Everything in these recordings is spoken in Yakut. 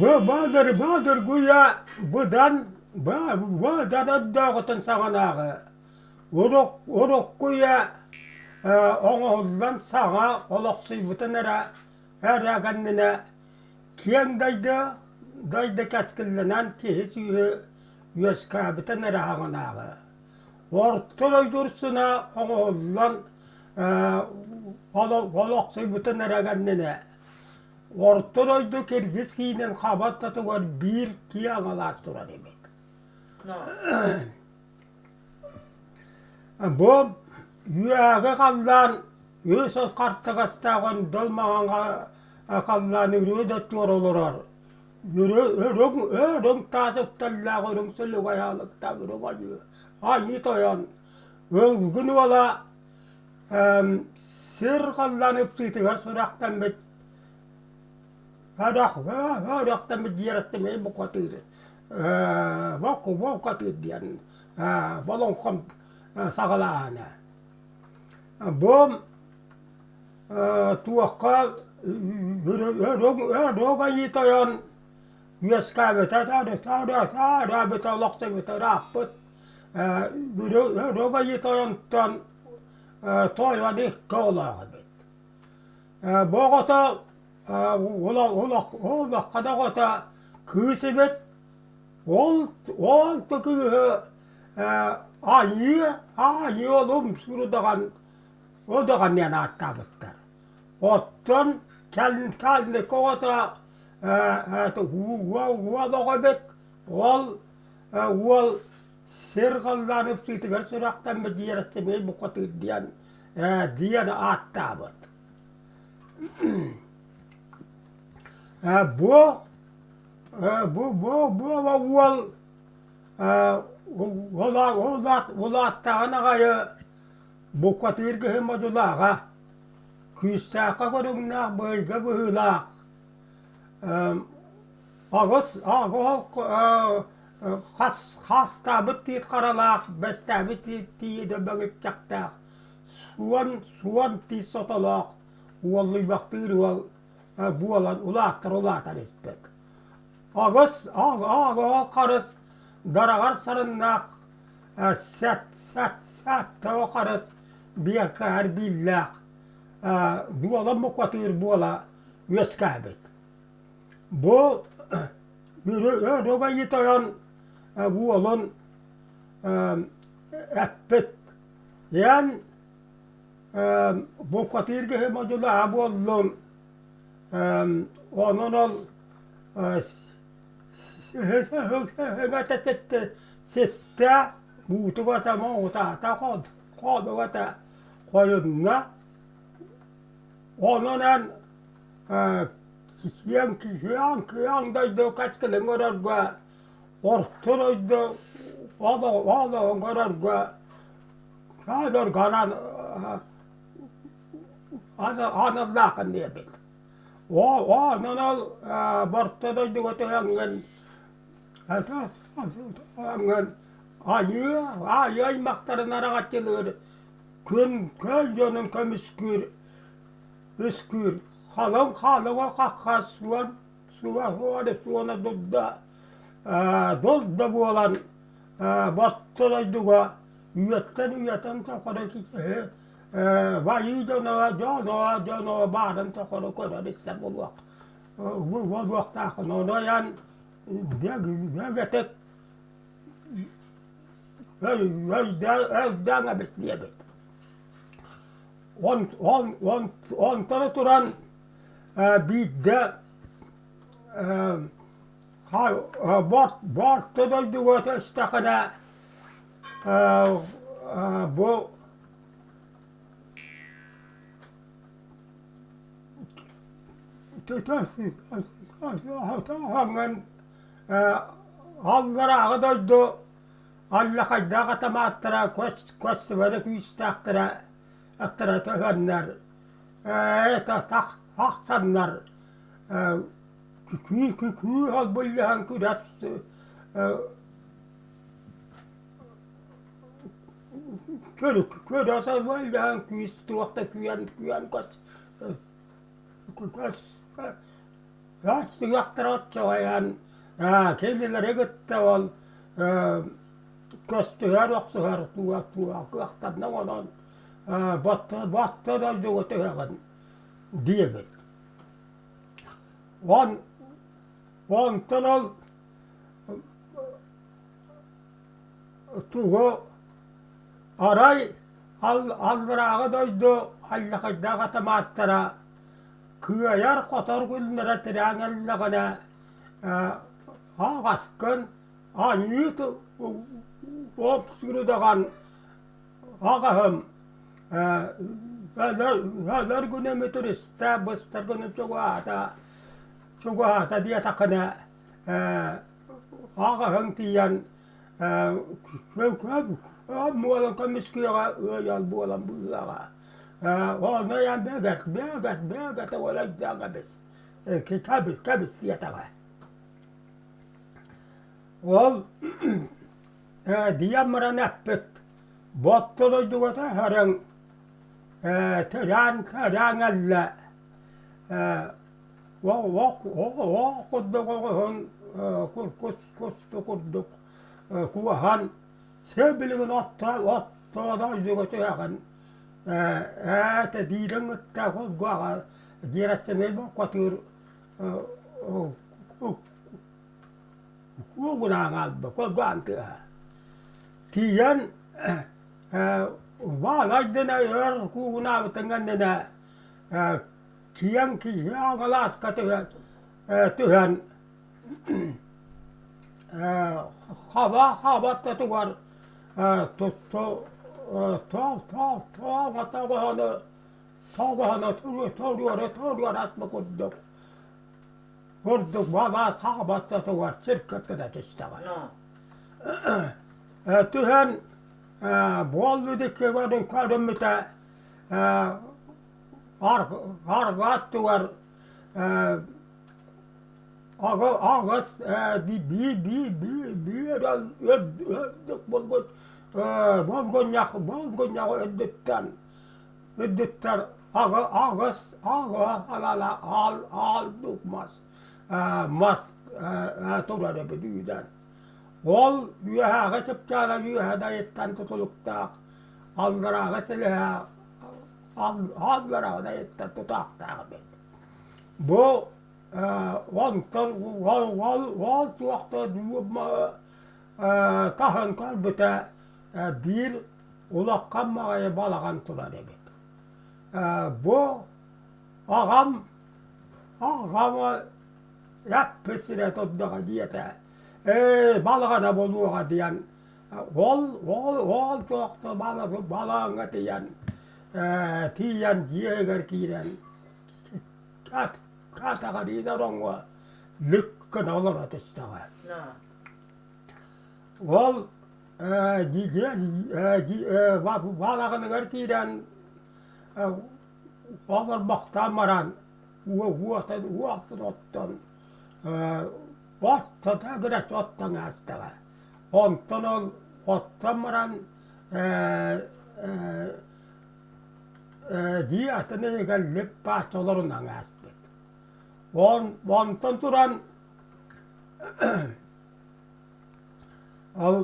Баадыргуйа быдан быдан өрдөөҕүтүн саҕанааҕы урукку үйэ оҥоһуллан саҥа олохсуйбутун эрэ эрэ кэннинэ киэҥ дайды дайды кэскиллэнэн киһи сүүһү үөскээбитин эрэ саҕанааҕы Орто дойду урсуна оҥоһуллан олохсуйбутун эрэ кэннинэ Орто дойду киргиз киинин хаба ортотугар биир киэҥ алаас турар эбит. Бу үөһээги халлаан үс хартыгастаах ондол маҥан халлаан үрүө да туора олорор. Үрүҥ үрүҥ таас үктэллээх үрүҥ сүлүк айаалыктаах үрүҥ айыы айыы тойон ылгын уола сир халлаан ыпсыытыгар сүрэхтэммит Өрөхтөммүт дьиэрэстэмэй букатыыр букатыыр диэн болоҥхом саҕалааһына. Бу туохха өрөг айыы тойон үөскээбитэ өрөөбүтэ олохсуйбута ырааппыт өрөг айыы тойонтон тойон икки оҕолоох эбит. Бу оҕото улаххан оҕото кыыс эбит ол ол да кыыһы айыы айыы олум сурудаҕан удаҕан диэн ааттаабыттар. Оттон кэлник оҕото уол оҕо эбит ол уол сир халлаан ыпсыытыгар сүрэхтэммит дьиэрэстэмиэй букатыыр диэн диэн ааттаабыт. Бу бу бу бу уол улааттаҕын аҕайы букатыыр киһи модулааҕа, күүстээххэ көрүҥнээх быйга быһыылаах аҕыс хас хастаабыт тиит харалаах, бэстээбит тиит бөҥүччэхтээх суон суон тиис сотолоох уоллуйбахтыыр уол буолан улааттар улаатан испит. Аҕыс аҕыс харыс дараҕар сарыннаах сэт сэт сэттэ харыс биэркэһэр бииллээх дуола мукатыыр буола үөскээбит. Бу Өрөгөйү тойон уолун эппит Эн букатыыр киһи модьулаһа буоллуҥ, онон ол сыһыҥата ситтэ, буутугата моҥутаата, хоодугата хойунна. Онон эн киэҥ киэҥ дойду кэскилин көрөргө, орто дойду олоҕун көрөргө Ааныргаан аналлааххын диэбит. Онон ол борто дойдуга түһэҥҥин айыы айыы аймахтарын араҥаччылыыр күн көй дьонун көмүскүүр үскүүр халыҥ хаалыҥа хахха суон суа суона дурда дурда буолан Борто дойдуга үйэттэн үйэтин тухары киһи байыы дьоно, дьоно, дьоно баарын тухары көрөр-истэр буолуох буолуохтааххын. Ону эн бэгэтик өйдөөн эбит диэбит. Онтон туран биирдэ Борто дойдуга түстэххинэ бу алларааҕы дойду аллахайдаах атамааттара көстүбэтэ күүстээхтэрэ төһөннөр тахсаннар Күү холбуллаһан күрэс көрө сылдьан күүс туох да күйэн күйэн көс көс Астыгахтара оччоҕойон кинилэри кытта ол көстүһэр охсуһар кыахтанна онон батта дойдуга түһэҕин диэбит. Онтон ол тугу арай алларааҕы дойду аллахайдаах атамааттара кыайар-хотор күннэрэ тирээн эллэҕинэ аҕаскын аньыы омсурудаҕан аҕаһым өлөр гына мүтүрүстэ быстар гына чугаһаата чугаһаата диэтэххинэ аҕаһыҥ тиийэн буолан көмүскүөҕэ ыал буолан быыһыаҕа онно эн бэгэт бэгэт бэгэт уолайдаах эбис кэбис кэбис диэтэҕэ ол диэн баран эппит Ботто дойдуга таһааран тэрээн тэрээн эллэ Оох курдук оҕуһун кус курдук куоһан сибилигин оттоон ойдуга түһэҕин ээ тэбиирин кытта кулгааҕа диэрэссэмэй боккотуур куугунаан хаалба кулгаан тыаһа тиийэн баалайдына өр куугунаабытын кэннинэ киэҥ киһи алааска түһэн түһэн хаба хаба ортотугар тоҕоһону тоҕоһону торуора торуора атма курдук курдук балаас хаба ортотугар циркэ гына түстэҕэ түһэн буоллу диэки көрүммүтэ Арҕаа аттыгар аҕыс биир үрдүк булгунньах булгунньах үрдүттэн үрдүттэн аҕыс аҕа аал аал мас мас турар эбит үүнэн ол үөһээҕи чыпчаала үөһэ дайыттан тутулуктаах алларааҕы силиһэ алларааҕы тутаахтаах эбит. Бу онтон ол ол туохта таһын көрбүтэ биир улахан маҕайы балаҕан турар эбит. Бу аҕам аҕам эппит сирэ турдаҕа диэтэ. Ээ балаҕана буолуоҕа диэн Ол ол ол туохта балаҕаҥҥа тиийэн тиийэн дьиэтигэр киирэн катаҕариина ороҥҥо лүк гына олоро түстэҕэ. Ол балаҕаныгар киирэн олорбохтоон баран уотун уотун оттон оттото гына оттон аастаҕа. Онтон ол оттон баран дии атын иһигэр лип бааччы олорунан ааспыт. Онтон туран ол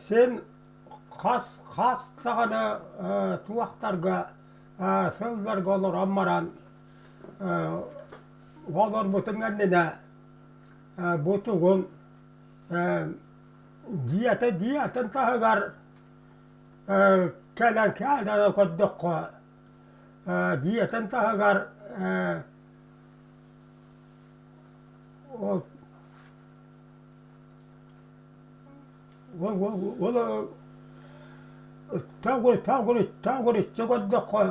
син хас хас даҕаны туохтарга сылларга олорон баран олорбутун кэннинэ бу тугун дьиэтэ дьиэтин таһыгар кэлэн кээлэрэ көрдөххө дьиэтин таһыгар ол төгүрүччү көрдөххө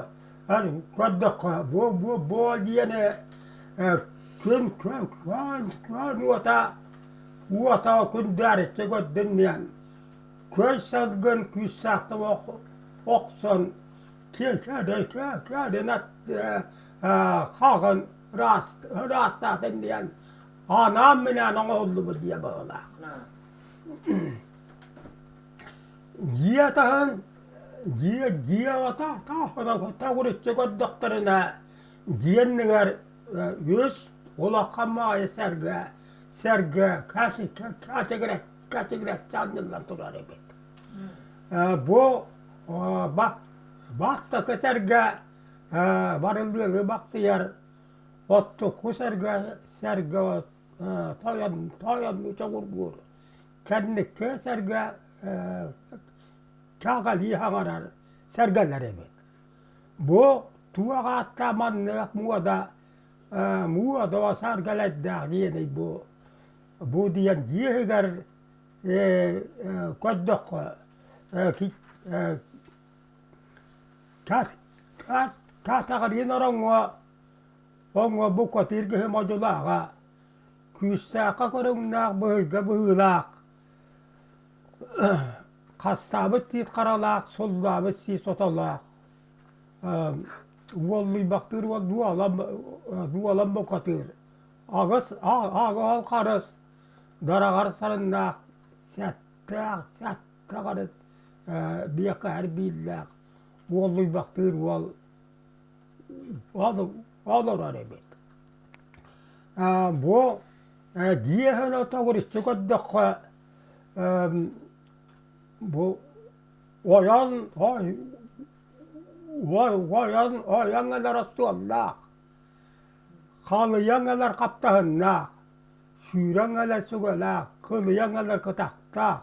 көрдөххө бу бу бу диэни күн күн күн уота уота күндээриччи көрдүн диэн көй салгын күүстээхтик охсон хаҕын ыраастаатын диэн анаан-минээн оҥоһуллубут диэ быһыылаах. Дьиэ таһын дьиэ дьиэ тагырыччы көрдөхтөрүнэ дьиэ иннигэр Үс улахан маайа сэргэ сэргэ категория анньыллан турар эбит. Бу бастакы сэргэ барыллыалы бахсыйар, оттукку сэргэ сэргэ тойон тойон чоҕургуур, кэнникки сэргэ кэҕэлии хаҥарар сэргэлэр эбит. Бу туох ааттаах маннык муода муода сэргэлэрдээх диэний бу бу диэн дьиэ иһигэр көрдөххө катаҕырыын ороҥҥо оҥо букатыыр киһи модьулааҕа күүстээххэ көрүҥнээх быһыйга быһыылаах хастаабыт тиит харалаах суллаабыт сии сотолоох уоллуйбахтыыр уол дуолан дуолан букатыыр аҕыс аҕыс харыс дараҕар сарыннаах сэттээх сэттэ харыс биэкэһэр бииллээх уоллуйбахтыыр уол олорор эбит. Бу дьиэ иһин төгүрүччү көрдөххө бу ойон ойон ойон ылар остуоллаах, халыйан ылар хаптаһыннаах, сүүрэн ылар сүгэлээх, кылыйан ылар кытахтаах,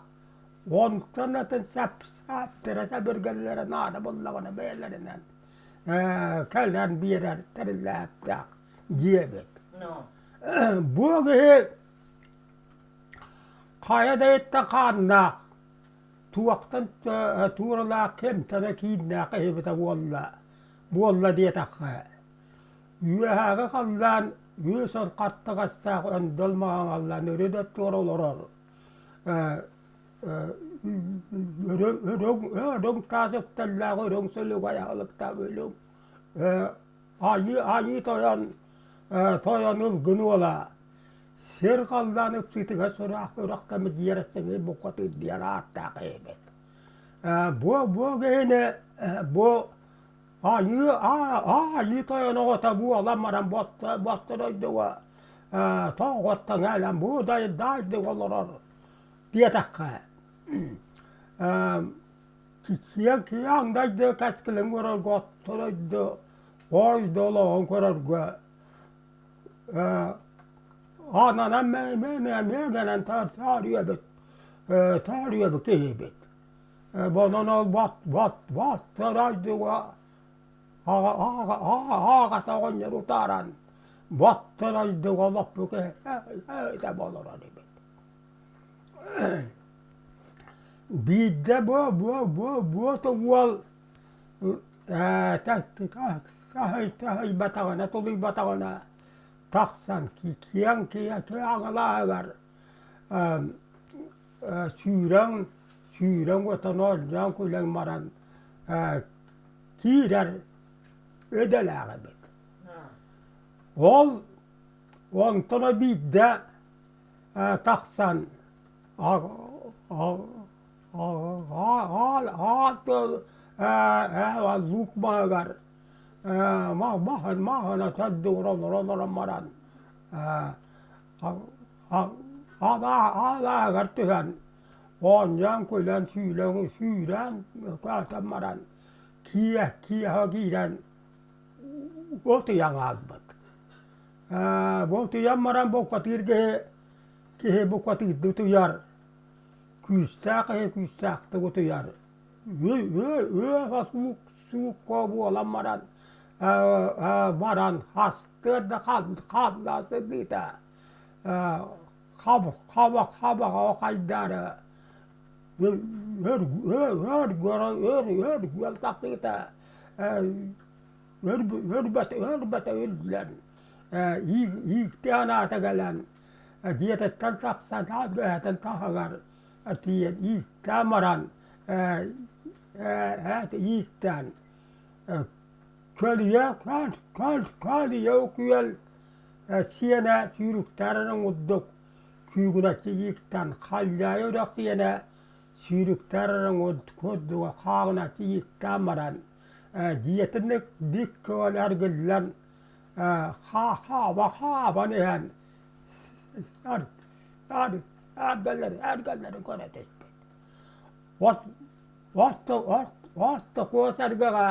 онтон атын сэп-сэптэрэ сэбиргэллэрэ наада буоллаҕына бэйэлэринэн кэлэн биэрэр тэриллээхтээх диэбит. Бу киһи хайа да иттэн хааннаах, туохтан тууралаах кэмтэнэ кииннээх киһибитэ буолла, буолла диэтэххэ, үөһээҕи халлаан үөс хаттыгастаах өндөл маҥан өрө да туора олорор Өрөҥ таас үктэллээх үрүҥ сөлүгэй аһылыктаах өлүҥ айыы айыы тойон тойон ылгын уола сир халлаан ыпсыытыгар сураах үрэхтэммит дьиэрэстэҥи букатыыр диэн ааттаах эбит. Бу бу киһини бу айыы айыы тойон оҕото буолан баран ботто дойдуга тоҕоттон кэлэн бу дайдыга олорор диэтэххэ киэҥ киэҥ дойду кэскилин көрөргө отто дойду ой олоҕун көрөргө ананан мээнэ таарыйабыт таарыйабыт киһибит Онон ол бат бат бат дойдуга аҕата оҕонньор утааран баттар дойдуга олоппут киһи олорор эбит Биирдэ бу бу бу буота уол таһыйбатаҕына тулуйбатаҕына тахсан киэҥ киэҥ алааһыгар сүүрэн сүүрэн отон оонньоон күлэн баран киирэр идэлээх эбит. Ол онтон биирдэ тахсан луук маһыгар маһына төрдүгэр олорон баран алааһыгар түһэн оонньоон күлэн сүүрэн сүүрэн көтөн баран киэһэ киэһэ киирэн утуйан хаалбыт. Бу утуйан баран букатыыр киһи киһи букатыырдыы утуйар, күүстээх киһи күүстээхтик утуйар. Үөһэ суукка буолан баран баран хастыар да хаалла сырдыыта хабаҕа хайдаары өр өр өр өр күөл тахсыыта өрбөтө өрбөтө үрдүлэн ииктээн аата кэлэн дьиэтиттэн тахсан бэйэтин таһыгар тиийэн ииктээн баран ииктээн көлүйэ көлүйэ күөл сиэнэ сүүрүктэрин оҥордук күүгүнэччи ииктэн халдьаайы үрэх сиэнэ сүүрүктэрин курдуга хааҕыначчы ииктээн баран дьиэтин бик көҕүл эргиллэн. хаама-хааман иһэн эргэлэри көрө түспүт. Ортоку сэргэҕэ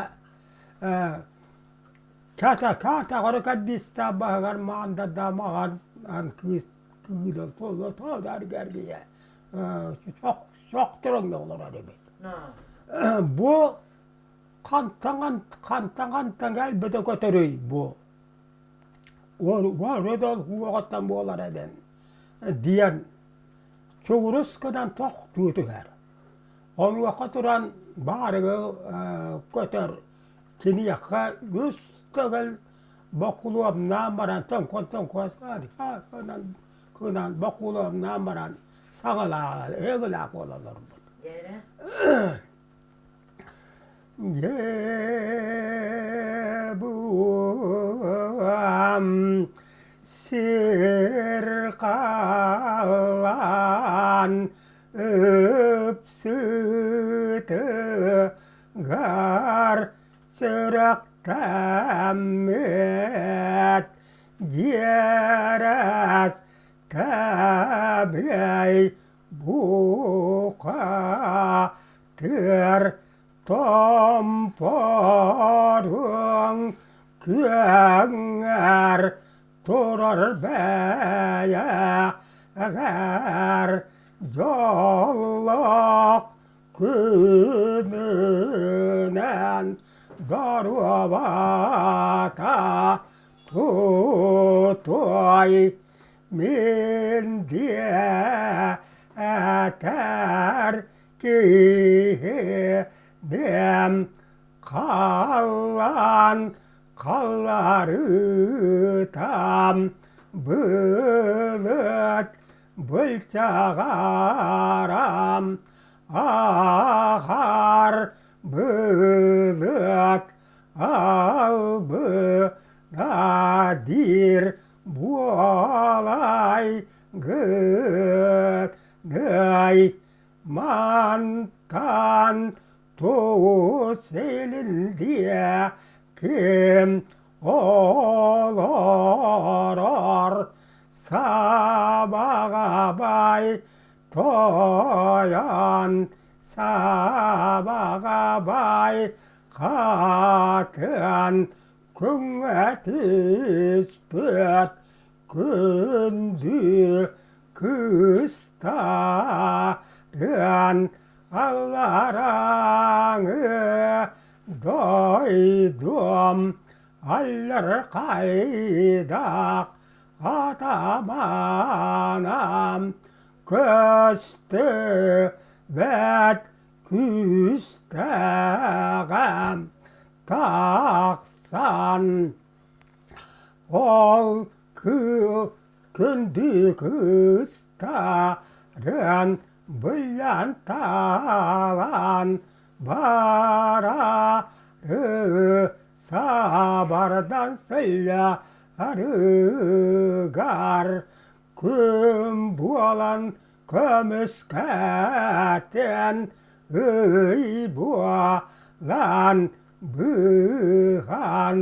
кэтэҕэр кэрдиистээх баһыгар маандардаах маҕан кыыс кыыла эргийэ сохторон олорор эбит. Бу хантан хантан кэлбитэ көтөрүй бу Өрөдөл уоҕуттан буолар эдэн диэн чугурус гынан тохтуу түһэр. Онуоха туран баарыгы көтөр киниэхэ үс төгүл бокулуомнаан баран тоҥкон-тоҥкон гынан бокулуомнаан баран саҥалаах ыгылаах буола олорбут. Дьэ-буам сир халлаан ыпсытыгар сүрэхтэммит дьиэрэс тэбэй бука тыар томпоруҥ күөҥҥэр турар бэйэҕэр дьоллоох күнүнэн доруобата тутой мин диэтэр киһиэм халлаан халларытам былыт былчаҕарам ахар былыт албына диир буолай гыдай Мантан туус илин диэки олорор сабаҕабай тойон сабаҕабай хатыан күҥҥэ түспүт күндү Кыыстаан алларааҥы дойдум аллархайдаах атаманам көстүбэт күүстээҕим тахсан ол Күндү кыыстарын быллан таалан барары сабардан сылларыгар күн буолан көмүскэтэн ый буолан быыһаан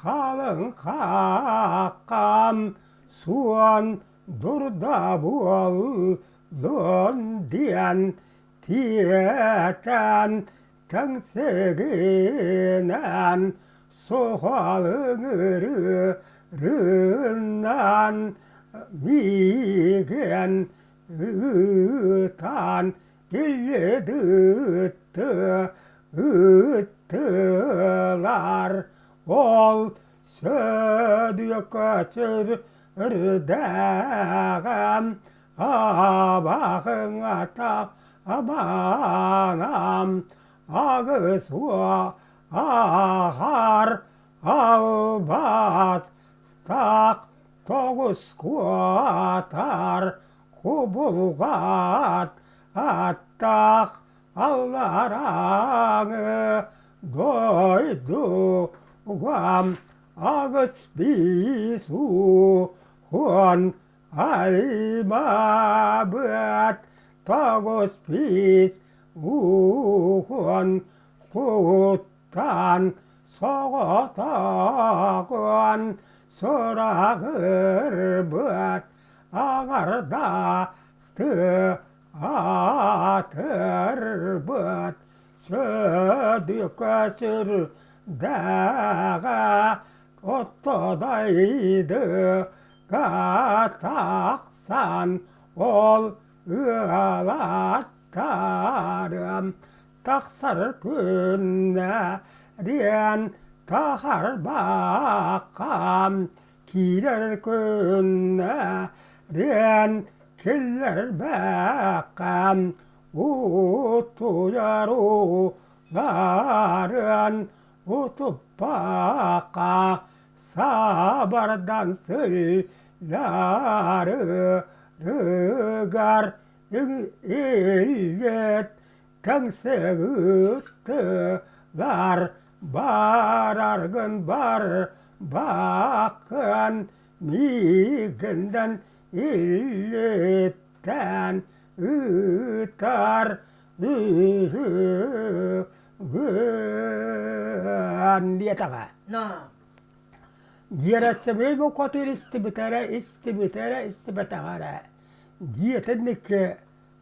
халыҥ хаххам суон дурда буоллун диэн тиэтэн таҥсыгынан суһалыҥырыынан миигин ыытан киллэдытты ыыттылар ол Сөдүөккэ үрдээҕим абаҕыҥата аманам агыс ахар албас стак тоҕус куотар кубулҕат аттаах алларааҥы дойдугам аҕыс биис уон аймаабыт тоҕус биис уон куттан соҕотоҕун. сураҕырбыт аҥардастыы аатырбыт сөдүкэ сүрдээҕэ отто дайдыга тахсан ол ыалаттарым тахсар күннэриэн тахарбаккам киирэр күннэриэн киллэрбэккэм утуйар ууларын утуппакка сабардан сылларыгар иллет Кэҥсэҕыттылар бараргын барбаккын миигиннэн иллиттэн ыытар үһүгүн диэтэҕэ. Гиэрэссэмиэй букатыыр истибитэ эрэ, истибитэ эрэ, истибэтэҕэ эрэ. Дьиэтинники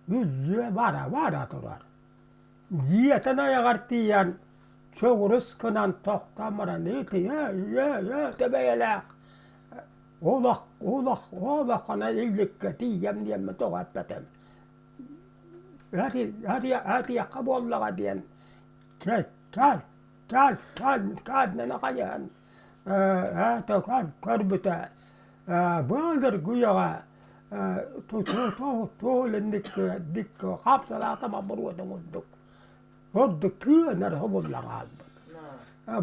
Үллүө бара-бара турар. Дьиэтин айаҕар тиийэн чөҥүрүс гынан тохтоон баран итийэ ийэ ийэ тэбэйэлээх олох олох олоххуна илдьиккэ тиийэм диэммин тоҕо эппэтим этиэххэ буоллаҕа диэн кэл кэл кэл кэл кэлнэнэ хайыһан көрбүтэ Былыргы үйэҕэ туол инник хапсалаатама буруотун курдук ордук кыанар хобуллан хаалбыт.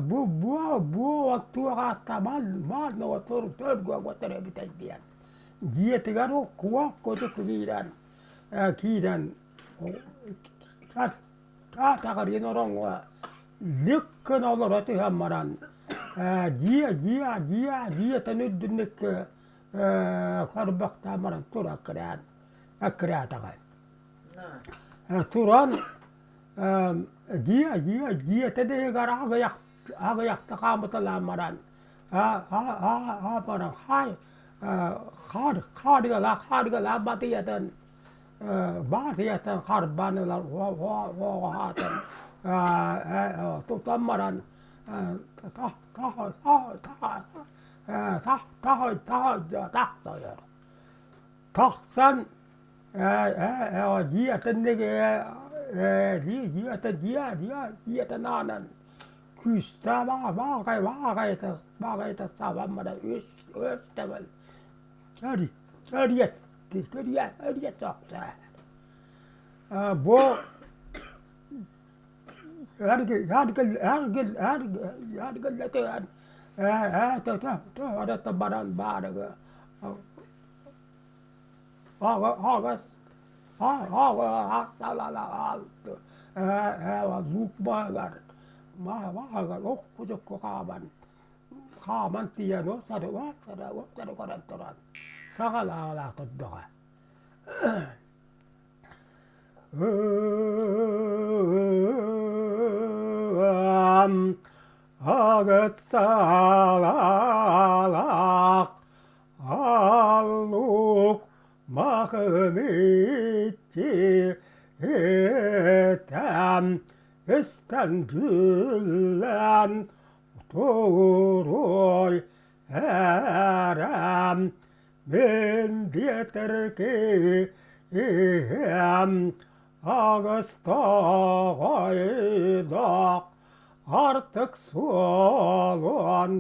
Бу буо буо туох ааттаабан мааннаҕа төргө төрөбүтэй диэн. Дьиэтигэр куох кутук киирэн киирэн Таҕырыйан ороҥҥо лик гына олоро түһэн баран дьиэ дьиэ дьиэ дьиэтин үрдүнүк хорбохтоон баран тура аккыраан аккыраатаҕа туран дьиэ дьиэ дьиэтин иһигэр аҕыйах аҕыйахта хаамыталаан баран аа баран хаар хаар хаарыгалаах хаарыгалаах батыйатын Баатыйаттан харбаан ылар оҕоһаатын тутан баран тахсан дьиэтин аанын күүстээх баҕайыта сабан баран үс төгүл Бу баран баарыгы Хааман тиийэн уоттары көрөн туран саҕалаалаах турдаҕа. Агыт саалаах аллук махымитти этем истэн бүллэн Туруой эрэм мин диэтэр киһиэм аҕыстаҕайдах артык суолун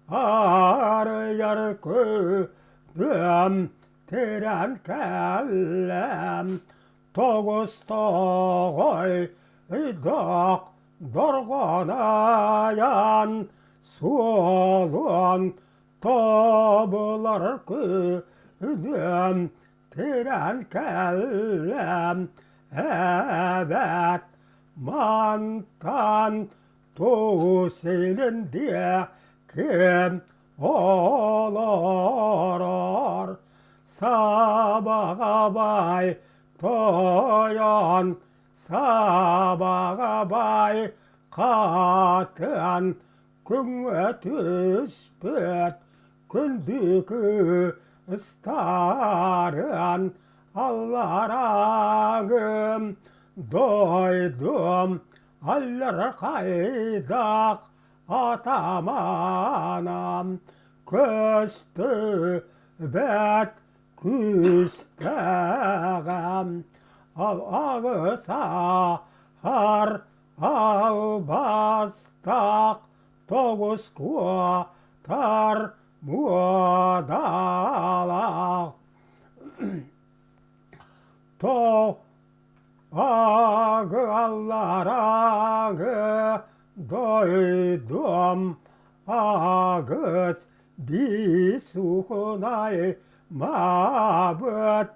арыйар күнүм тирэн кэллэм тоҕус-тоҕойдох Дорҕоонайан суолун тобулар күнүм тирэн кэллэм эбээт мантан тус илин диэки олорор сабаҕабай тойон Сабаҕабай хатан күҥҥэ түспэт. Күндү кыстарыан аллараагым дойдум аллархайдах атаманам көстүбэт күүстээҕэм алгысаһар албастаах тоҕус куотар муодалаах Агы-аллараагы дойдум агыс биис ухунай маабыт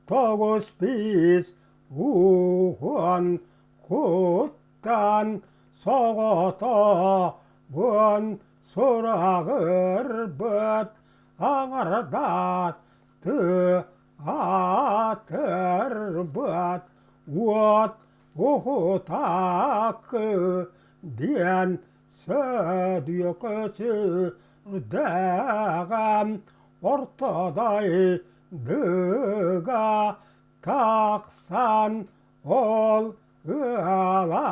тоҕус биис уһун куттан соҕотоҕун сураҕырбыт аҥардас аатырбат уот уһутаакы диэн сөдүөкө сүрдээҕэ орто дойдуга тахсан ол ыала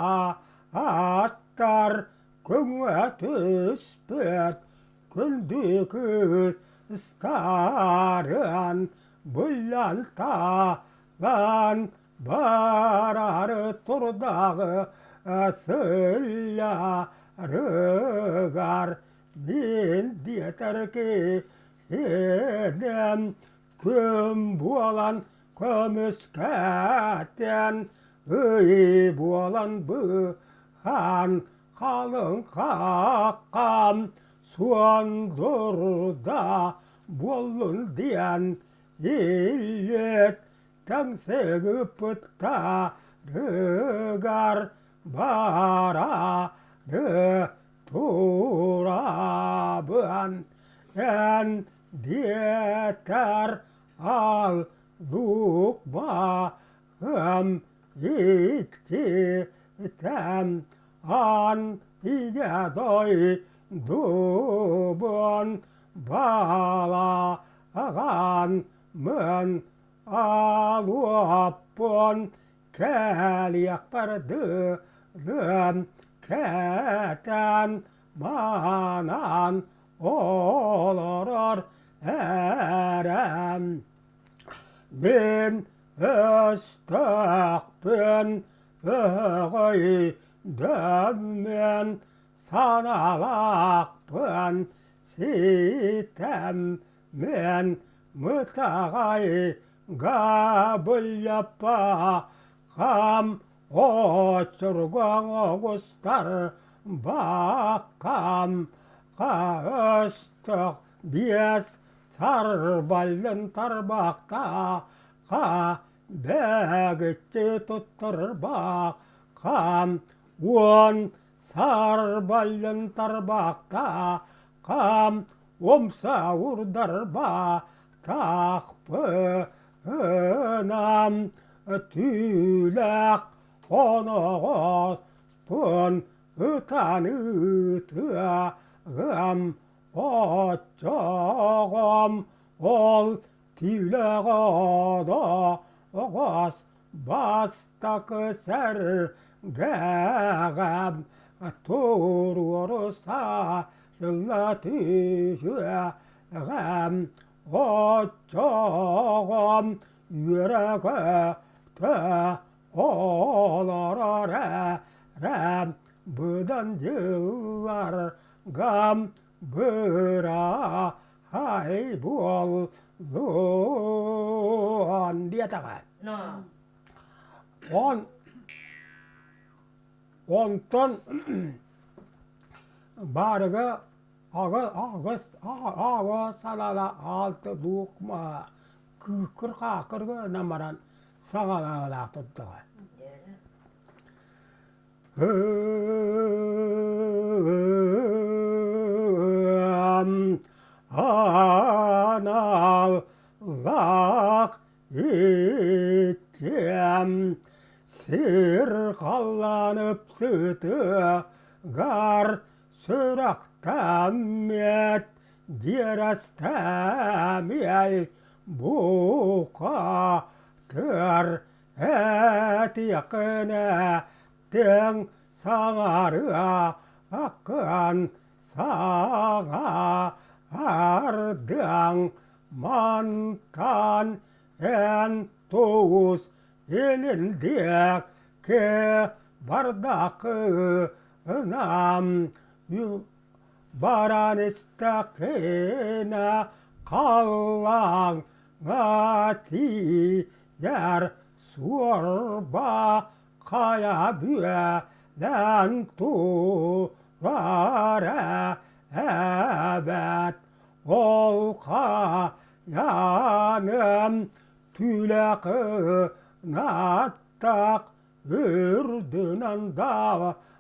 аттар көҥө түспүт күндү кыыс ыстаарыан буллантаан бараары турдаҕы сылларыгар мин диэтэр киһинэн күн буолан көмүскэтэн ый буолан быһан халыҥ хаххан суон дурда буоллун диэн иллэт таҥсыгыппыттарыгар бараары турабын эн диэтэр ал лукмаһым иччитэм аан ийэ дойдубун балаҕан мын алуоппун кэлиэхпэр дылы кэтэн маанан олорор эрэм мин өстөөхпүн өһөҕөйдөммүн санаалаахпын ситэммин мытаҕай габыллаппахам очургуҥ оҕустар баккам өстөөх биэс сарбаллын тарбахтаха бэгиччи туттарбаххам уон сарбаллын тарбахтаахам умса урдарбатахпынам түүлээх оноҕоспун ытан ыытыаҕым оччоҕом ол түүлээх оноҕос бастакы сэргэҕэм туруору саалла түһүөҕэм оччоҕом үөрэ-көтө олорор эрэм быдан дьылларгам быраһай буоллун диэтэҕэ. Он онтон баарыга аҕыс аҕа салала аалта дуукма күүккүр-хаакыр гынан баран саҥалаалаах турдаҕа. Аналлаах иччиэм сир халлаанып сытыгар сүрэхтэммит. Диэрэстэмиэй бука тыар этиэххинэ тэҥ саҥарыа аккын саҥа ардыаҥ мантан эн туус илин диэки бардаххына баран истэххинэ халлааҥҥа тиийэр суорба хайа бүөлээн турар эбээт ол хайаным түлэкынаттах үрдүнэн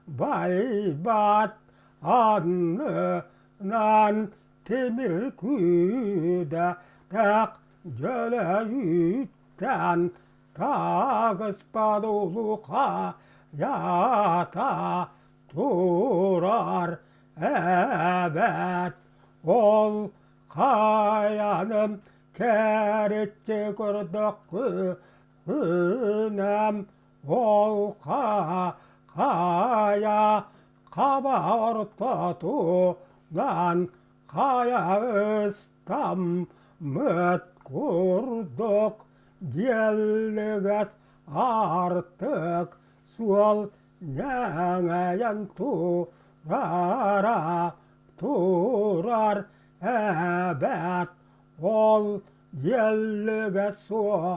дабайбат аннынан тимир күүдэтэх дьөлөйүттэн тагыспат улуха-ята турар эбээт ол хайаным кэриччи көрдөххүнэм ол хайа хаба ортотунан хайа ыстаммыт курдук диэллигэс аартык суол ньэҥэйэн турара турар эбээт ол диэллигэс суо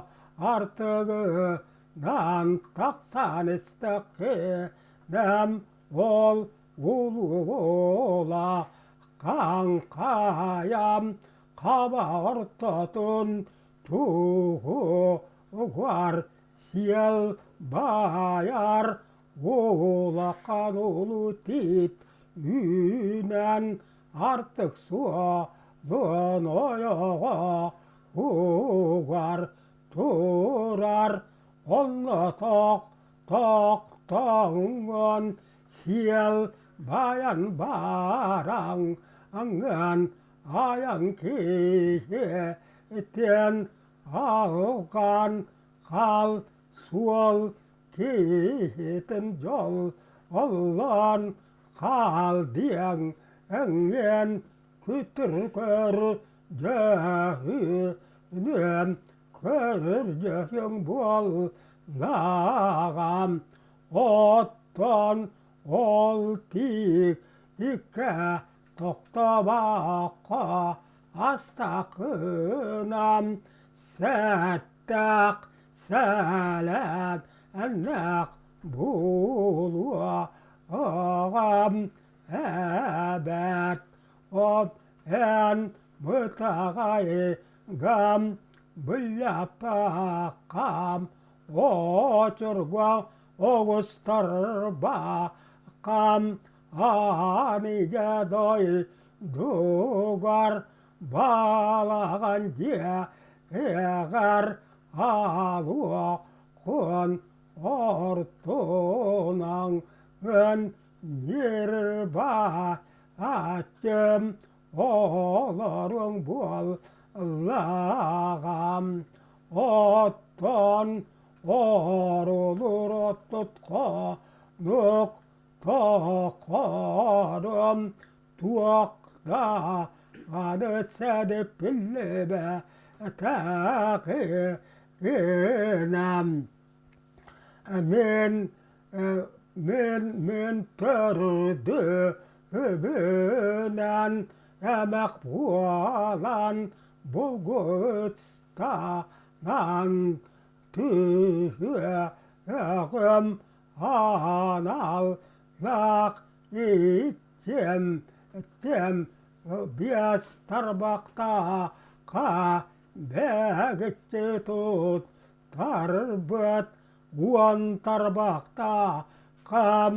артыгынан тахсан истэххинэм ол улуула хаҥхайам хаба ортотун туһугар сиэл баайар улахан улуу тиит үүнэн артык суолун ойоҕо угар турар онно тох тохтоҥҥун сиэл баайан бараҥ аҥан айан киһитин алҕан хал суол киһитин дьол оллоон хаал диэҥ эҥиэн күтүр көр дьөһүнүөм көрөр дьөһүҥ буоллаҕам оттон ол тииккэ тохтобокко астакынан сэттээх сэлээн эннээх буолуоҕам эбээт от эн бытаҕайгам быллаппаккам очурга оҕустарбаккам аан ийэ дойдугар балаҕан дьиэҕэр аалуоххун ортонаҥын ньирбааччым олоруҥ буоллаҕам оттон орулур оттутхонук тохорум туох да аны сэдиппиллибэтэҕинэм мин мин мин төрдүбүнэн эмэх буолан булгуцтанан түһүөҕүм аналлаах иччим биэс тарбахтаахха бээгиччи туттарбыт уон тарбахтааххам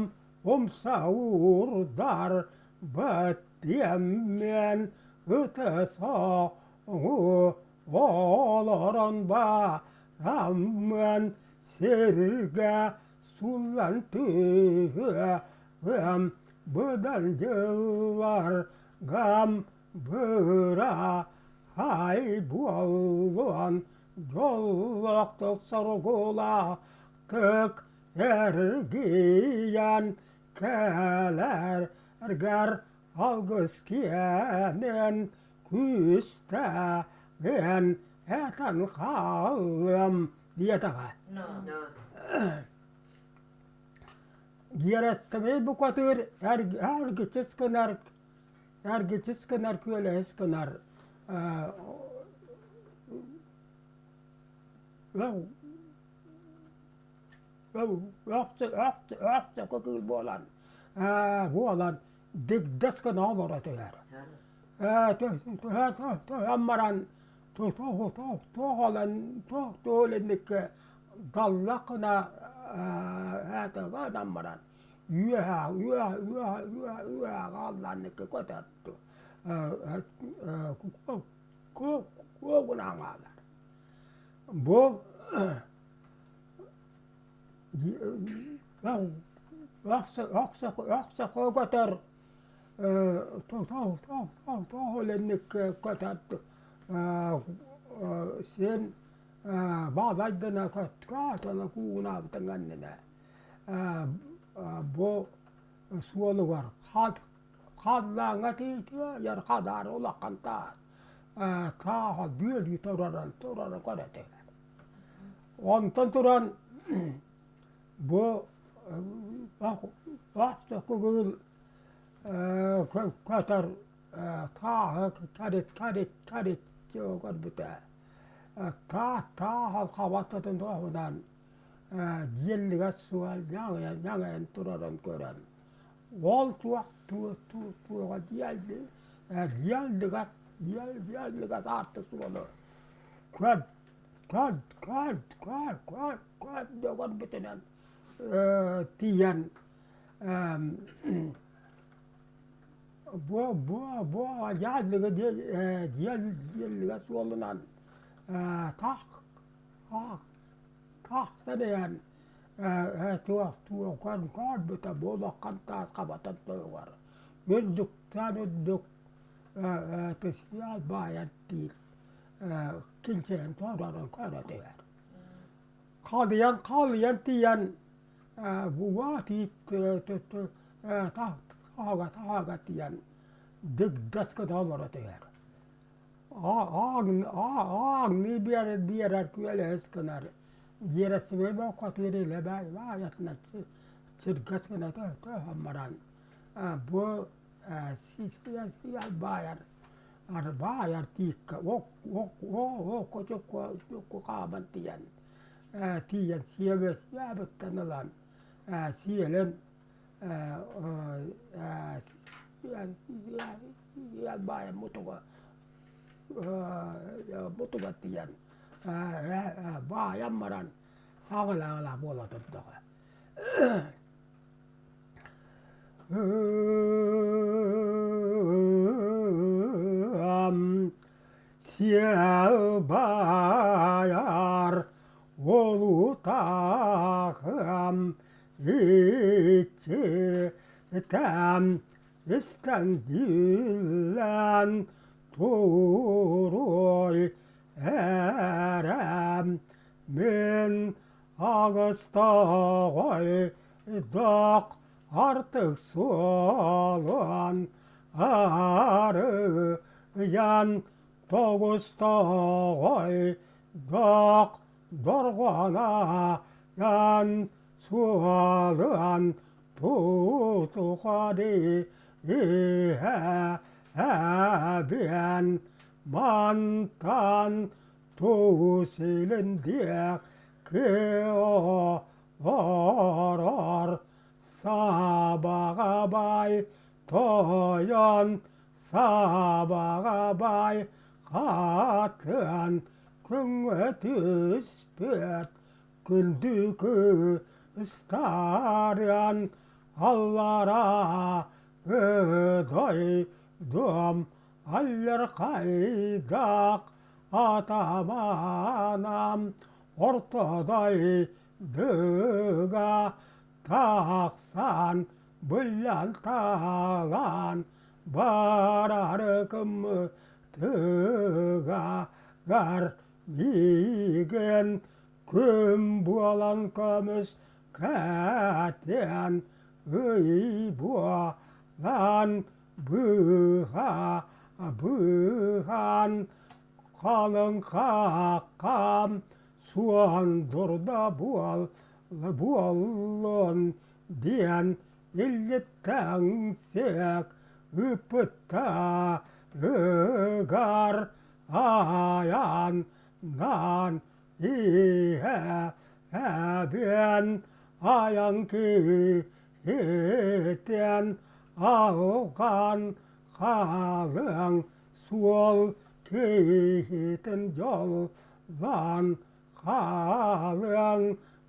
умса уурдарбыт диэммин ытыс олорон бараммын сиргэ суллан түһүөм быдан дьылларгам. Быраһай буолуон дьоллоохтук соругулаахтык эргийэн кэлэргэр алгыс киэнин күүстээҕин этэн хааллым диэтэҕэ. Гиэрэстэбэй букатыыр эргичис гынар эргичис гынар күөлэһис гынар Өөхсөкө кыыл буолан буолан дыгдас гына олоро түһэр. Түһэн баран туох инникке даллах гына гынан баран үөһэ үөһэ үөһэ үөһэ үөһэ хааллаанникке көтөттү куогунаан хаалар. Бу Өхсө көтөр син баалайдана көткө куугунаабытын кэннинэ бу суолугар халлааҥҥа тиийэр хадаары улахан таас тааһа бүөлүү турарын турарын көрө түһэр. Онтон туран бу кыыл көтөр тааһы кэрит кэрит кэрит көрбүтэ таас тааһы хабаттатын туһунан дьиэллигэс суол ньаҥайан ньаҥайан турарын көрөн ол туох туоҕа дьиэллигэс дьиэллигэс аартык суолу көр көр көр көр көр көр көрбүтүнэн тиийэн бу бу бу дьааллыга дьиэллигэ суолунан таах тахсан иһэн туох туох көрбүтэ буолуоххан таас хабатан туругар үрдүктэн үрдүк тысыал баайар диир кинчээн туорарын көрө түһэр. Халыйан халыйан тиийэн буга тиит таһага таһага тиийэн дыгдас гына олоро түһэр. Ааҥныы биэрэр биэрэр күөлэһис гынар дьиэрэссибэй боккотугар илэ баайатынан сиргэс гына төһөн баран бу сиэл баайар баайар тииккэ окко чукку хааман тиийэн тиийэн сиэбиттэн ылан сиэлин сиэл баайан мутуга мутуга тиийэн баайан баран саҕалаҕала буола турдаҕа Сиэл баайар олутаахым иччитэм истэн дьүүллэн туруой эрэм мин аҕыстоҕой дох артык суолун арыйан тоҕустоҕой дох дорҕоонайан суолун тутухари иһэбиэн мантан туусилин диэх кыорор сабаҕабай тойон сабаҕабай хатыан күҥҥэ түспэт күндү кыстарыан аллараа дойдум аллархайдах атаманам орто дойдуга тахсан быллан таалан. барарыкыммытыгар миигин күн буолан көмүс кэтиэн ый буолан быыһа быыһаан халыҥ хаххам суон дурда буол буоллун диэн иллиттэн сиэк ыыппыттарыгар айаннаан иһэбин айан киһитин алҕан халыҥ суол киһитин дьоллоон хаалыаҥ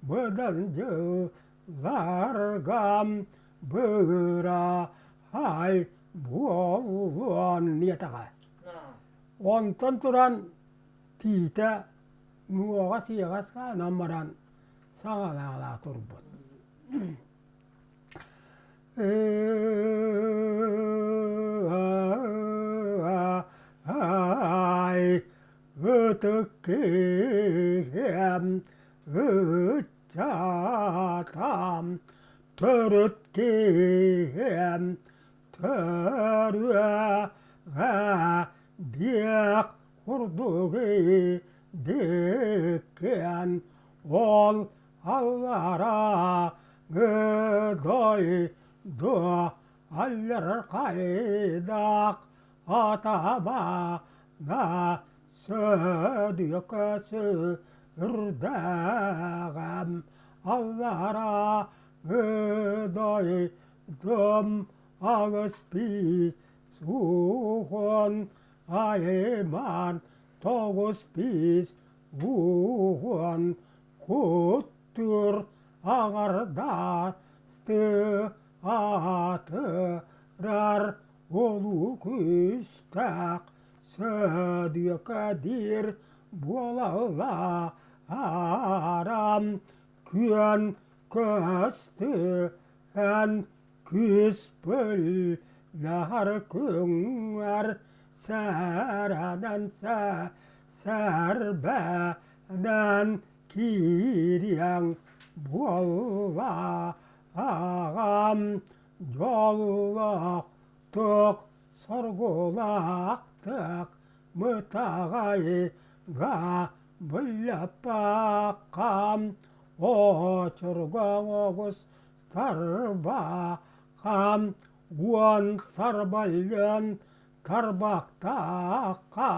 быдан дьылларгам быраһай буолуон диэтэҕэ. Онтон туран тиитэ нуоҕас-иэҕэс хаанан баран саҕалаалаа турбут. Ай, ытык киһиэм, ыччатам, төрүт киһиэм, төрүөҕэ диэх курдук диккиэн ол аллараа дойду аллархайдаах атамана сөдүөкэ сүрдээҕэм аллараа дойдум аҕыс сухон айман тоҕус биис уһуон куттуур аҥардасты аатырар улуу күүстээх сөдүөкэ диир буолаллаарам күөн көстүһэн күүс бөллөһөр күҥҥэр сэрэнэн сэрбэнэн киириэҥ буоллаҕам дьоллоохтук соргулаахтык мытаҕайга быллаппаккам очурга оҕус тарбахам уон сарбаллан тарбахтаахха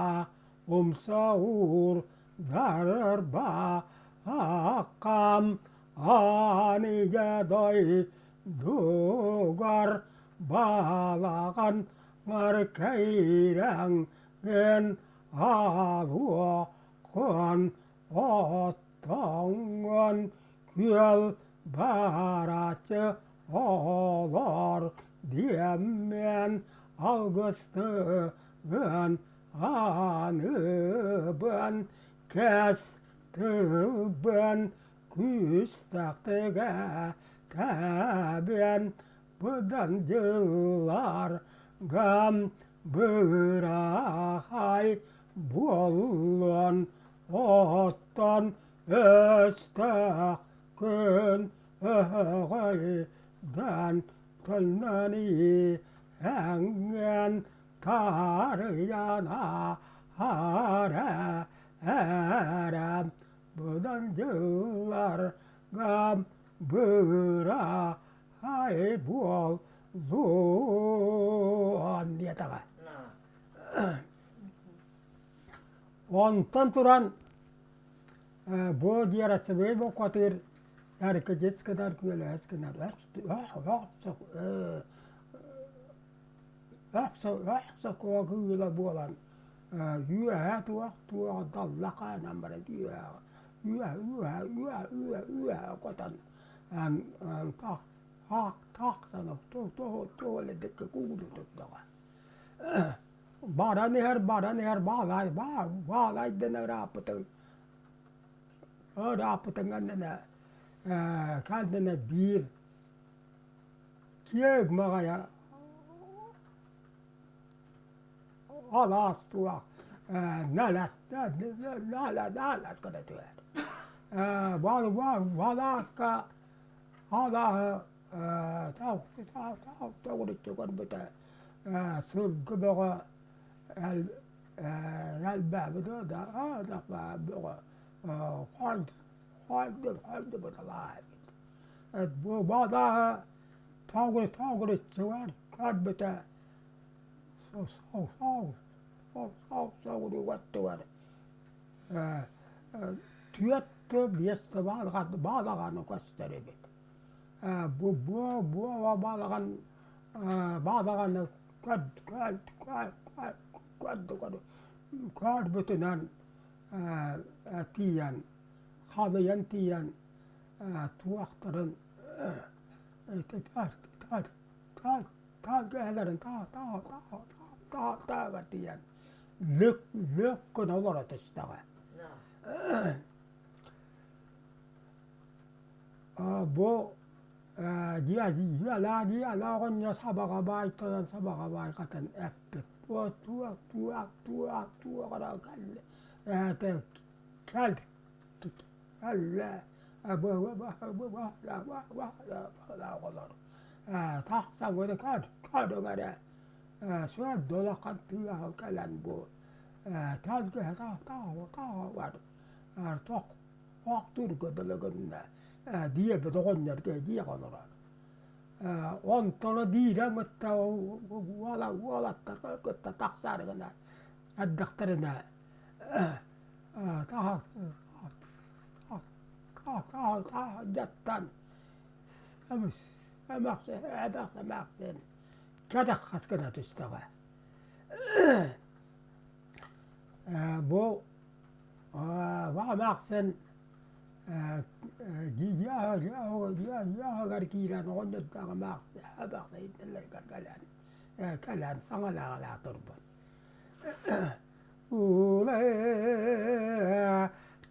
умса уурдарбааххам аан ийэ дойдугар балаҕан кэйрэҥҥин аалуоххун оттоҥҥун күөл барааччы оҕолор диэммин алгыстыгын ааныбын кэс тылбын күүстэхтигэ тэбэн быдан дьылларгам бырахай буоллун оттон өстөөх күн өһөҕөйдөн төннөн иһэҥҥин таарыйан ааһар быдан дьылларгам бырахай буоллун диэтэҕэ. Онтон туран бу диэрэсэбэй бокуотугар эркидьис гынар күөлэһэс гынар кыыла буолан үөһэ туох туох далла хаанан баран үөһэ үөһэ үөһэ үөһэ үөһэ үөһэ котон тахсан туох кууду турдаҕа баран иһэр баран иһэр баалай баалай дэнэ ырааппытын ырааппытыҥ Алаас туох нэлэс нэлэс гына түһэр. Балааска алааһы төгүрүччү көрбүтэ сылгы бөҕө элбээбит бөҕө хойдубут алааһ эбит. Балааһы төгүрүччүгэр көрбүтэ соҕуруу өттүгэр түөрт да биэс да балаҕаны көстөр эбит. Бу балаҕан балаҕаны көрбүтүнэн тиийэн халыйан тиийэн туохтарын Таарга тааҕар тиийэн лүк лүк гына олоро түстэҕэ. Бу дьиэлээ оҕонньор сабаҕа баайтаран сабаҕа баайҕатан эппит туох туох туох туох туох эрэ кэллэ ээтэ кэл Тахсабыт көрүҥ эрэ сөрдөлөххөн тыаһа кэлэн бу тэлгэһэ таһыгар тохтуурга дылы гынна диэбит оҕонньорго диэх олорор. Онтон диирэн кытта уолаттар кытта тахсаары гына эрдэхтэринэ Дьаттан эмээхсин кэтэх хас гына түстэҕэ. Бу эмээхсин дьиэҕэр киирэн оҕонньордоох эмээхсин иннилэригэр кэлэн кэлэн саҥалаах турбут.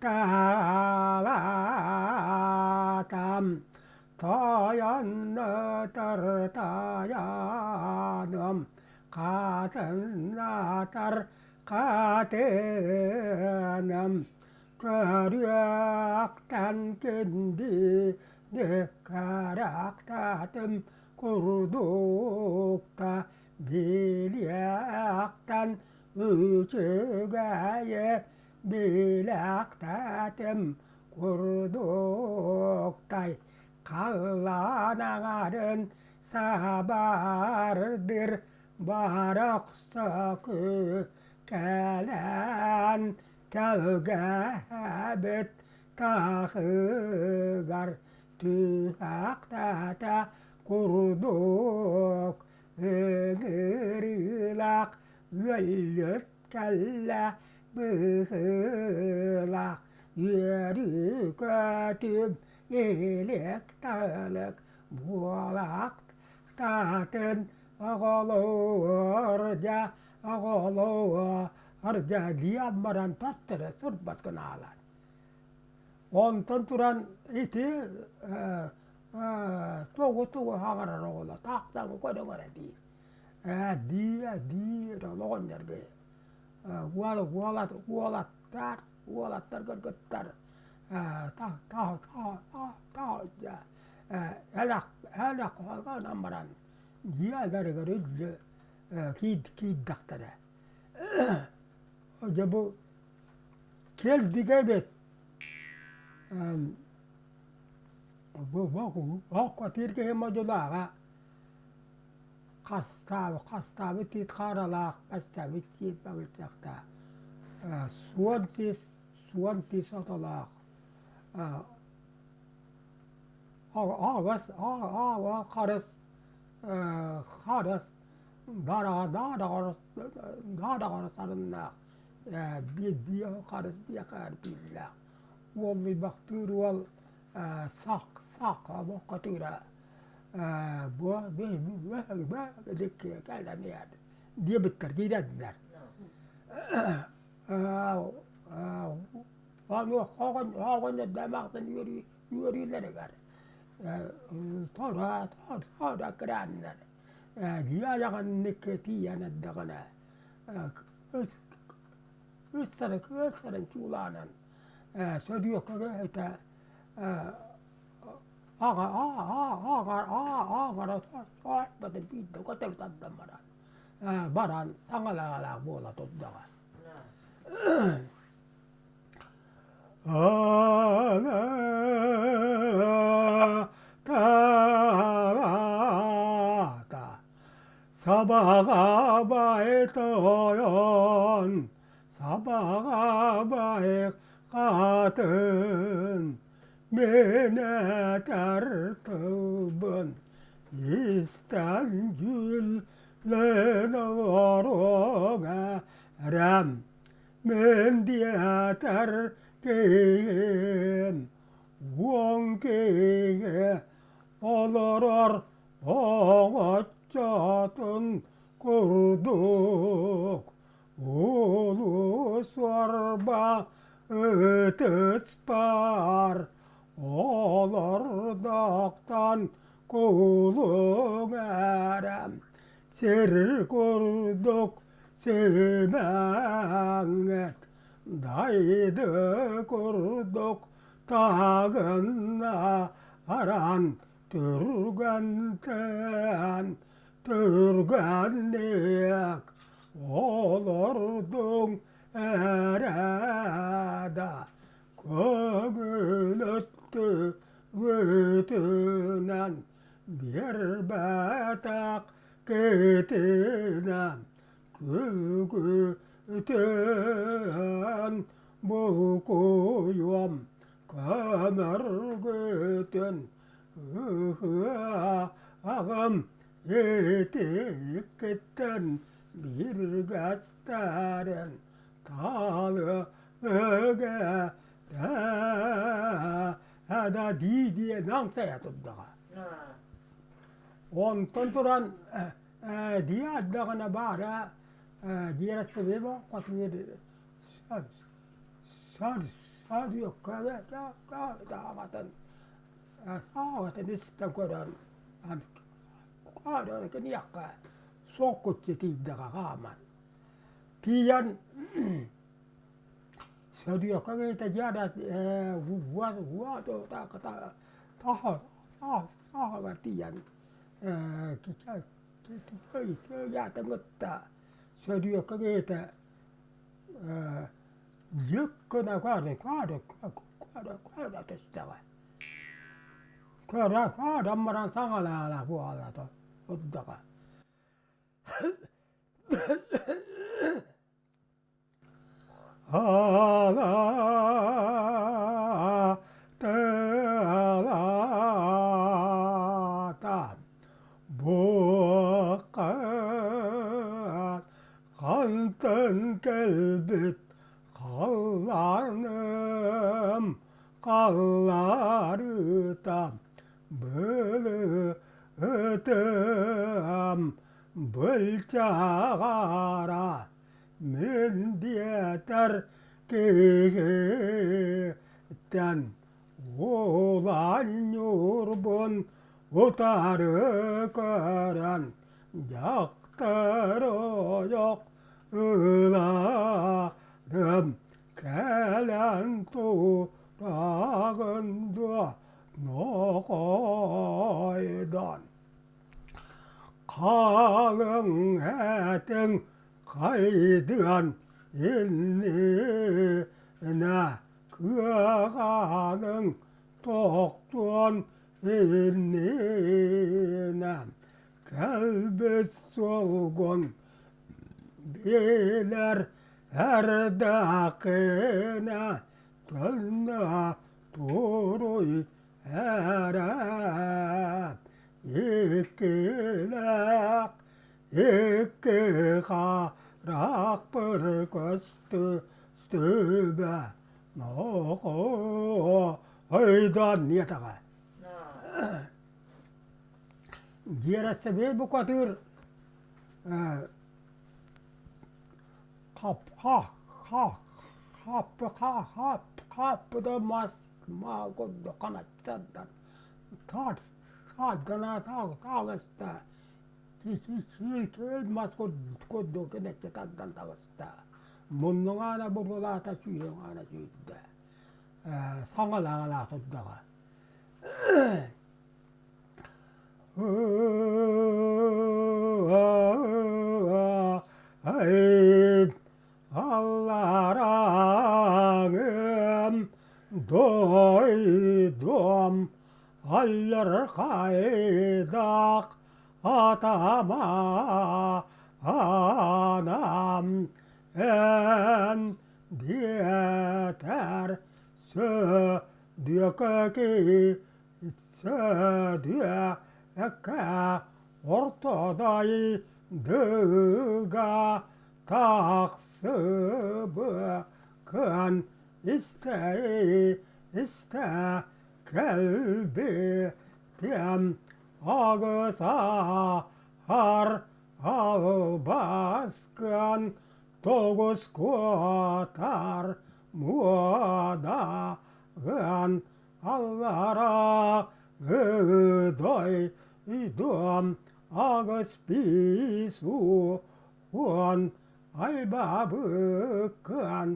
Таалаатам тойоннотор тойонум хатыннатар хатыным көрүөхтэн күндүнү харахтаатым курдукка Билиэхтэн үчүгэйи билэхтэтим курдуктай халлаан аҥарын сабардыр барахсакы кэлэн тэлгэһэбит таһыгар түһэхтэтэ курдук Ыҥырыылаах ыалдьыт кэллэ быһыылаах үөрүү-көтүүм илик-талык буолаахтаатын оҕолоор дьэ оҕолоор дьэ диэн баран төттөрү сурбас гынаалар. Онтон туран ити тугу-тугу хаҕарар оҕоло таахтаҥы көрөҥ эрэ диир. Ээ диир диир оҕонньорго уол уолат уолаттар уолаттар кыргыттар элэх элэх гынан баран дьиэлэригэр үллү киирдэхтэрэ. Дьэ бу кэлдигэ эбит Окко киһи модьулааҕа хастаабыт тиит хааралаах, бастаабыт тиит бабырчахтаах, суон тис, суон тис отолоох, аҕыс харыс харыс дараҕа сарыннаах, биир харыс биэхээр бииллээх уоллуйбахтыыр уол сах сах обокко тыыра кэлэн иһэр диэбиттэр киирэннэр оҕонньордоомоохтон үөрүүлэригэр торо кырааннар дьиэ айаҕыннык тиийэн эрдэҕинэ. Ыссары кыалсарын чуулаанан сөрүөккэ этэ аҕара биирдэ көтөр тардан баран баран саҥалаах буола турдаҕа. Сабаҕа тойон, сабаҕа баай хатын, мин этэр тылбын истэн дьүүллэн олоруоҥ эрэм, мин диэтэр киһим, уон киһи олорор Оҥоччотун курдук улуу суорба ытыспар олордохтон кулуҥ эрэ сир курдук симэҥҥит дайды курдук таһыгыннаран Түргэнтэн түргэнник олордуҥ эрэ да көҥүл өттүгүтүнэн биэрбэтэх китинэн күлгүтүн булкуйуом көмөргүтүн Аҕам итиккиттэн бииргэстэрин таалыга да дии-дии наҥсайа турдаҕа. Онтон туран дии ардаҕына баара диэрэссэбиэ хотугу Сааҕытын истэн көрөн киниэхэ суоккуччу тиийдэҕэ хааман. Тиийэн Сөдүөккэ киһитэ дьиэ таһыгар тиийэн кытта Сөдүөккэ киһитэ дьик гына көрө түстэҕэ. Көрө көрөн баран саҥалаала буола турдаҕа. Аала буохха хантан кэлбит халлааным халлаарыта былытым былчаҕара мин диэтэр киһиттэн уолан ньурбун утары көрөн дьахтар ойох ыларым кэлэн тураҕын дуо нохойдон Халыҥ этиҥ хайдыан иннинэ кыаҕаныҥ тохтуон иннинэ кэлбит суолгун билэр эрдэххинэ төннө туруй эрэ иккилээх икки харахпыр көстүбэ нохойдон диэтэҕэ Дьиэрэссэбиэй букатыыр хап ха ха хаппы ха хап хаппыта мас маа курдук ханаттардар тар сааддана таалыста. Сиикэй мас курдук кэнэччи тардан таҕыста. Муннуҥ аана буруолаата, сүүһүҥ аана сүүрдэ. Саҥалааҕалаах турдаҕа. Алларааҥым дойдум аллархайдаах атама анам эн диэтэр сөдүөкэ сөдүөкэ орто дойдуга тахсыбыккын истэ-истэ кэлбитим аҕыс-аар албаскын тоҕус куотар муодаҕын аллараа дойдум аҕыс биис уон айбабыккын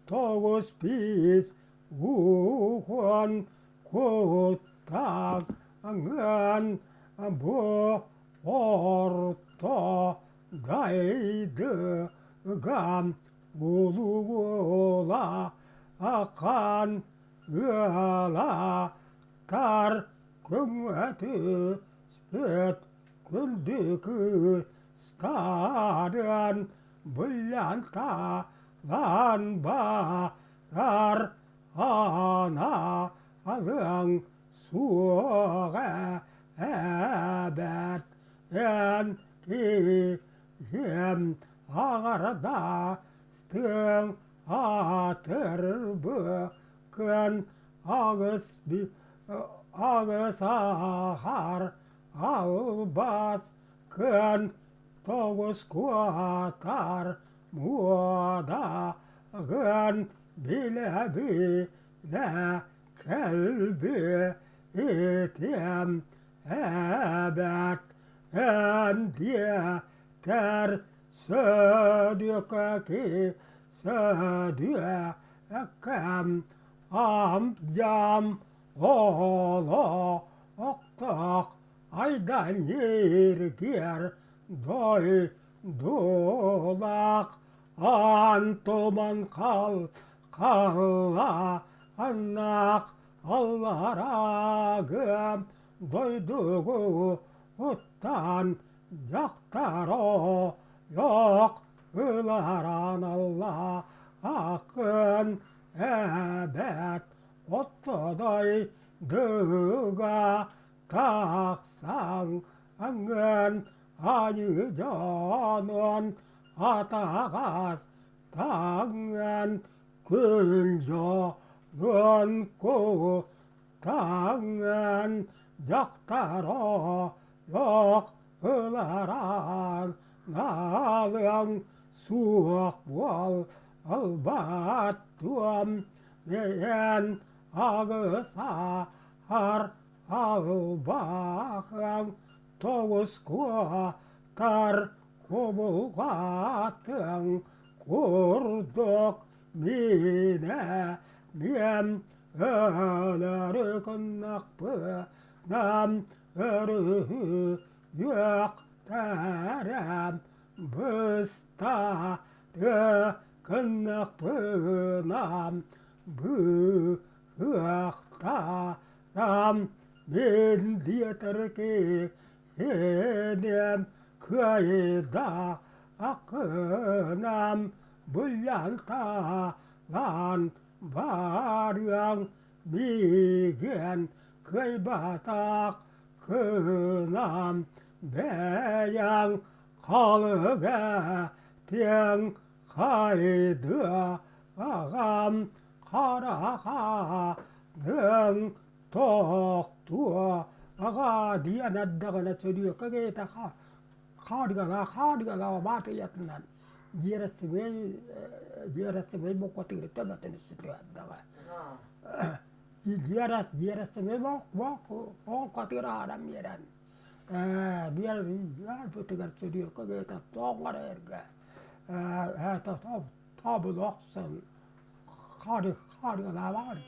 тоҕус биис уон куттаҥҥын бу орто дайдыгам улуула ахан ыалатар көҥөтүспүт күндү кыыстарын былланталаан барар аналыҥ суоҕа эбээт эн киһим аҥардастыҥ аатырбыккын аҕыс аһар албас кын тоҕус куотар муодаҕын билэ-билэ кэлбитим эбээт эн диэтэр сөдүөкэки сөдүөкэм ам-дьам олохтоох айдан ньиргиэр дойдулаах аан туман хал халлааннаах аллараагым дойдугуттан дьахтар ойох ыларан аллааххын эбээт отто дойдуга тахсан аҥын айыы дьонун атаҕас таҥан күн дьонун куттаҥын дьахтар ойох ыларан наалыаҥ суох буол албат туом эн аҕысаар албаҕыҥ тоҕус куотар кубулҕатыҥ курдук миинэ миэм өлөрү гыннахпына өрүһүйүөхтэрэ быстары гыннахпына быһыахтарам мин диэтэр киһиним кыайда акынам былланталаан барыаҥ миигин кыайбатах кынам бэйэҥ халыга тиэҥ хайдыа аҕам хараханыҥ тохтуо аҕа диэн эрдэҕинэ сөрүөккэ киһитэ хаардыгалаах хаардыгалаах баатыйатынан дьиэрэстибэй дьиэрэстибэй букатыыры төбөтүн үссүтүһэрдэҕэ дьиэрэс дьиэрэстибэй бок бок ол хатыыр аарам биэрэн. Ээ биэр биэрбитигэр сүрүөккэ диэтэ тоҥ эрэ ээ тобулу охсон харыалаабаҕар